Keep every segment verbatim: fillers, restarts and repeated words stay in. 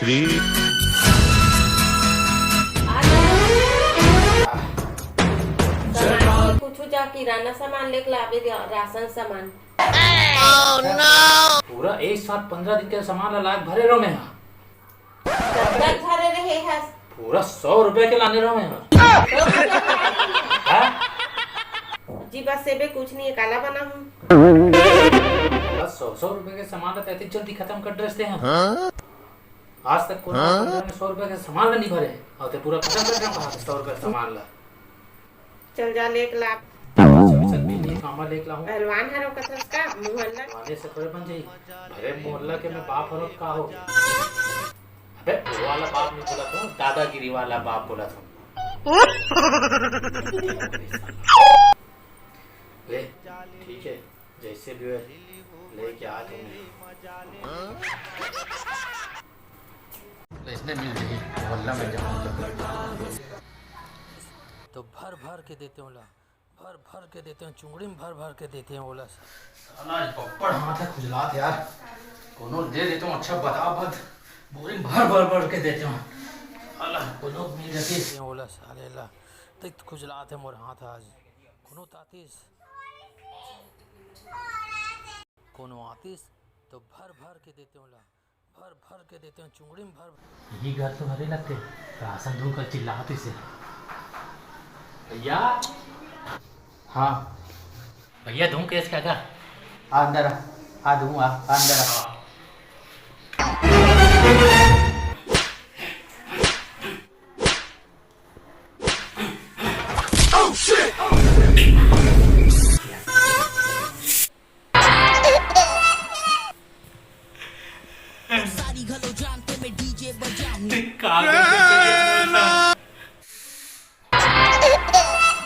आज कुछ जा किराना सामान लेके लाबे, राशन सामान। पूरा एक साथ पंद्रह दिन के सामान ला लाके भरे रहो मैं हा। कतका भरे रहे हस? पूरा सौ रुपए के लाने रहो मैं हा। हाँ? जी बस सेबे कुछ नहीं है, काला बना हूँ। बस सौ सौ रुपए के सामान ला तैतीस जल्दी खत्म कर डरते हैं। आज तक कोनो पंद्रह में सौ रुपए के सामान ला नहीं भरे, और ते पूरा खत्म कर रहा सौ रुपए के सामान ला। चल जा लेके ला। सब भी नहीं कामा लेके लाऊं। पहलवान हर ओकर थस का मुहल्ला। वाले से थोड़े बन जाई। भरे मोहल्ला के मैं बाप हरो का हो गया? अबे वो वाला बाप नहीं बोला था, दादागिरी वाला बाप बोला था। ले, ठीक है, जैसे भी हो लेके आ तुम। इसने मिल रही मोहल्ला में जाऊँ तो। तो भर भर के देते हो ला, भर भर के देते हो, चुंगड़ी में भर भर के देते हो ओला। साला आज पप्पड़ हाथ है खुजलात यार, कोनो दे देते हो अच्छा बता बद, बोरी में भर भर भर के देते हो। साला कोनो मिल जाती है। ओला साले ला तक खुजलात है मोर हाथ आज। कोनो तातीस, कोनो आतीस तो भर भर के देते हो ला, भर भर के देते हो, चुंगड़ी में भर भर। यही घर तो हरे लगते, राशन धूम कर चिल्लात इसे। भैया, हाँ भैया, धूम केस क्या था? आ अंदर आ, आ धूम आ, आ अंदर आ।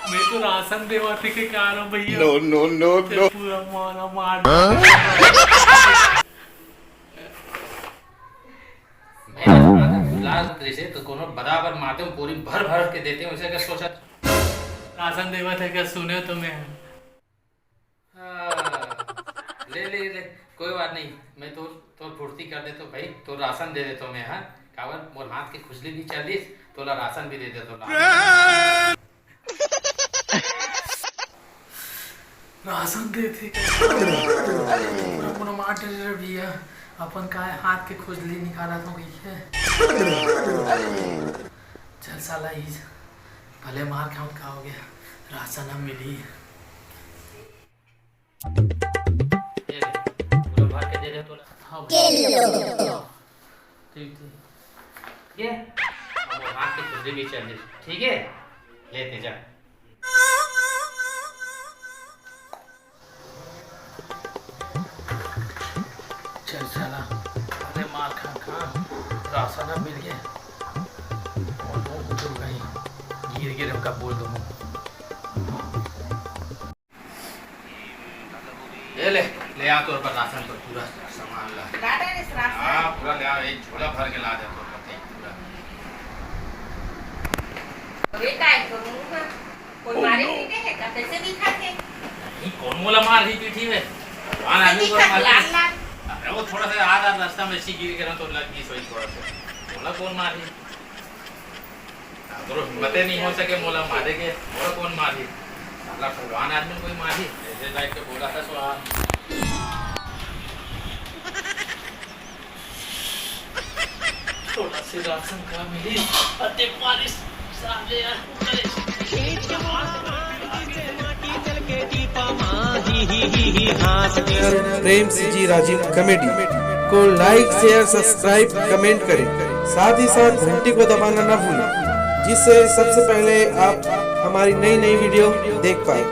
मैं तो राशन देवा थे के कारण भैया। No, no, no, no. पूरा मारा मार। लाल दृश्य तो कोनो बराबर मारते हूँ, पूरी भर भर के देते हूँ, इसे अगर सोचा राशन देवा थे क्या सुने तो मैं। हाँ, ले ले ले, कोई बात नहीं, मैं तो तोर फुर्ती कर देतो भाई, तोर राशन दे देतो मैं। हाँ, काबर मोर हाथ के खुजली भी चल दिस, तोला राशन भी दे देतो ला। राशन दे थे। पूरा कोनो मार डरे रे भैया, अपन काय हाथ के खुजली निकालत हो गई है। चल साला, ई भले मार खाऊं, का हो गया, राशन हम मिली। ये ले, पूरा भर के दे दे तोला। हाँ भैया। ठीक, ठीक। ये, अब वो हाथ की खुजली भी चल रही, ठीक है, लेते जा। चल साला, अरे मार खा खा, राशन अब मिल गया। और दो बुजुर्ग कहीं गिर गिर उनका बोल दूंगा। ले ले, ले आ तोर पर राशन तो पूरा सामान ला। लाडा रे राशन। हाँ, पूरा ले आ, एक झोला भर के ला दे तोर पर, एक पूरा। अरे काय करूँ मैं? कोई मारे पीटे है का? कैसे दिखा थे? नहीं, कौन मोला मार रही पीठी में? भगवान आदमी को मार। लाल लाल। अरे वो थोड़ा सा आधा रास्ता में ऐसी गिर गया ना तो लग गई सोई थोड़ा सा। मोला कौन मार रही? तोरो हिम्मते नहीं हो सके मोला मारे के, मोला कौन मारी? साला पहलवान आदमी कोई मारी, ऐसे टाइप के बोला था सो हाँ। थोड़ा सी राशन का मिली, अरे बारिश साले यार। प्रेम सी जी राजीव कॉमेडी को लाइक, शेयर, सब्सक्राइब, कमेंट करें। साथ ही साथ घंटी को दबाना ना भूलें, जिससे सबसे पहले आप हमारी नई नई वीडियो देख पाए।